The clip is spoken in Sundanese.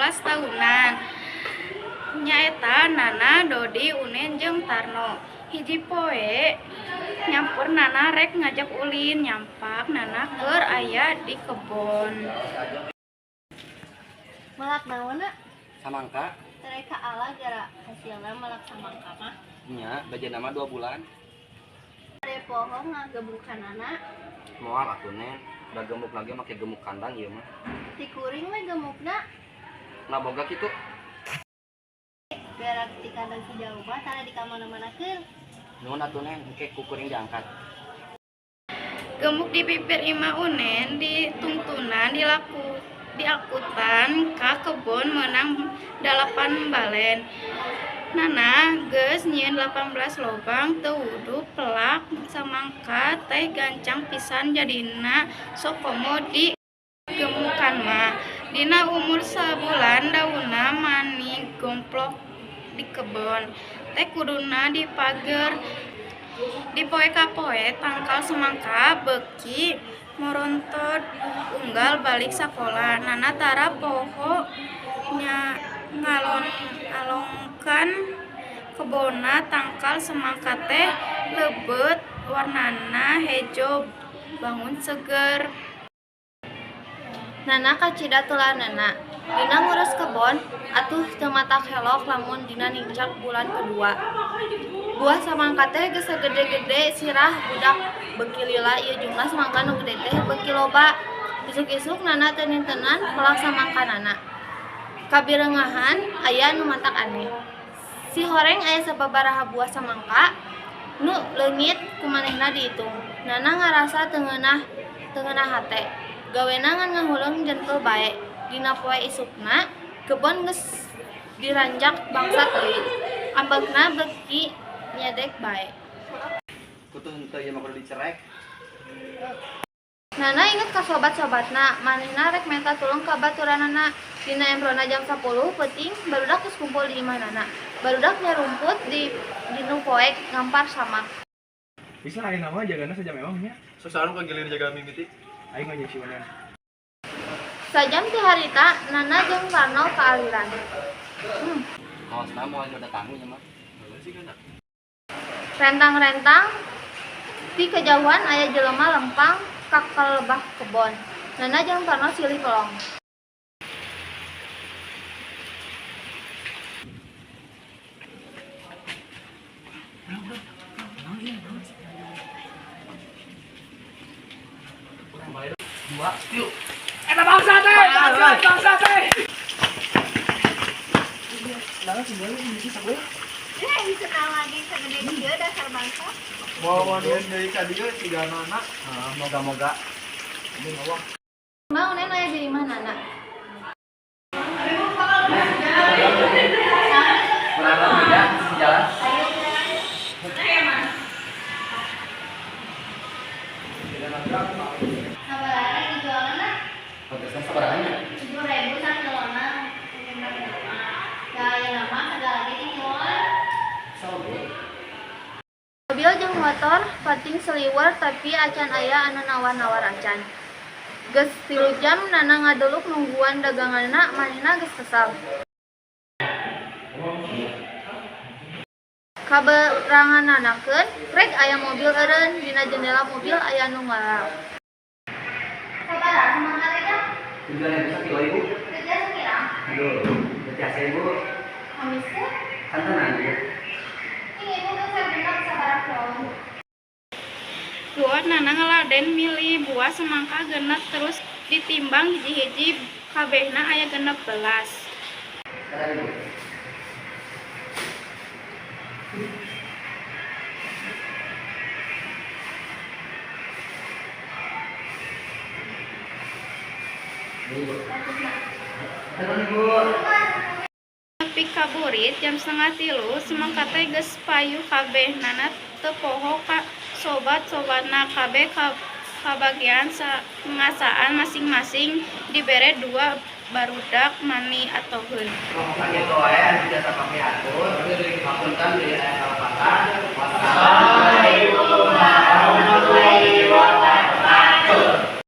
18 tahunan. Nyaeta Nana, Dodi, Unen jeung Tarno. Hiji poe nyampeur Nana rek ngajak ulin, nyampak Nana keur aya di kebon. Melak naon, Na? Samangka. Tereka ala gara hasilna melak samangka mah. Nya, bejana mah 2 bulan. Bade poho ngagemukanana. Moal atuh, Nen. Da gemuk lagi make gemuk kandang ieu mah. Ti kuring we gemukna. Nah, boga kitu. Berak ti kandang sejauh mah tara di kamana-manakeun. Nuhun atuh, Nen, engke ku kuring diangkat. Gemuk di pipir imah Unen ditungtunan diakutan ka kebon meunang 8 balen. Nana geus nyieun 18 lobang teu wuduh pelak samangka teh gancang pisan jadina sok komo di gemukan mah. Dina umur sabulan daunna mani gomplok di kebon teh kuduna dipager. Di poe ka poe tangkal semangka beuki morontod unggal balik sakola. Nana tara poho ngalongkan kebonna tangkal semangka teh leubeut warnana hejo bangun seger. Nana kacida teulanana dina ngurus kebon, atuh teu matak helok lamun dina nincak bulan kadua. Buah samangka teh geus sagede-gede sirah budak, beuki lila ieu jumlah samangka nu gede teh beuki loba. Isuk-isuk Nana teu nintenan pelak samangkanana. Kabirengahan aya nu matak aneh. Sihoreng aya sababaraha buah samangka nu leungit ku manehna diitung. Nana ngarasa teu ngeunah hate. Gawena ngan ngahuleung jentul bae. Dina poe isukna kebon geus diranjak bangsat deui. Ambekna beuki nyedek bae. Kutu henteu ieu mah kudu dicerek. Nana inget ka sobat-sobatna, manehna rek menta tulung ka baturanana. Dina emprona jam 10 peuting barudak geus kumpul di imah Nana. Barudak nyarumput di dinu poek ngampar samak. Bisa ayeuna mah jagana sajam ewang nya. Sok saha nu kagilir jaga mimiti? Aing mah jeung si Unen. Sajam ti harita Nana jeung Tarno kaaliran. Kaosna moal joda tahu nya mah. Rentang-rentang ti kejauhan aya jelema lempang ka kalebah kebon. Nana jeung Tarno silih pelong. Dua, tilu. Eta bangsa teh, bangsa, bangsa teh. Eh, disenang lagi sagede kieu dasar bangsa. Moal wanian deui ka dieu siga Nana. Ah, moga-moga. Ma Unen aya di imah Nana. Berapa beda jalan? Sabaraha dijualna? Bagasna sabaraha nya? 7.000 sakilona. Da ayeuna mah sagala ge dijual. Mobil jeung motor pating seliwer tapi acan aya anu nawar-nawar acan. Geus 3 jam Nana ngadeluk nungguan daganganna, manehna geus kesal. Kaberangananakeun rek aya mobil eureun, dina jendela mobil aya nu ngala. Sabaraha samangka teh, Jang? 7.000 sakilo ibu. Kerja sakirang. Aduh, berarti asa ibu. Amis teh. Santenan ibu. Ing ibu geus sagenep sabaraha kilo. Duot Nana ngaladen milih buah semangka genep terus ditimbang hiji-hiji kabehna aya 16. Sekarang ibu. Ibu. Terus ibu. Nepi ka burit jam 2.30 semangka teh geus payu kabeh. Nana teu poho ka sobat-sobatna kabeh kabagian ngasaan masing-masing dibere 2 barudak mani atoheun. Ngomongkan gitu wae anu jasa pake atur. Hapunten di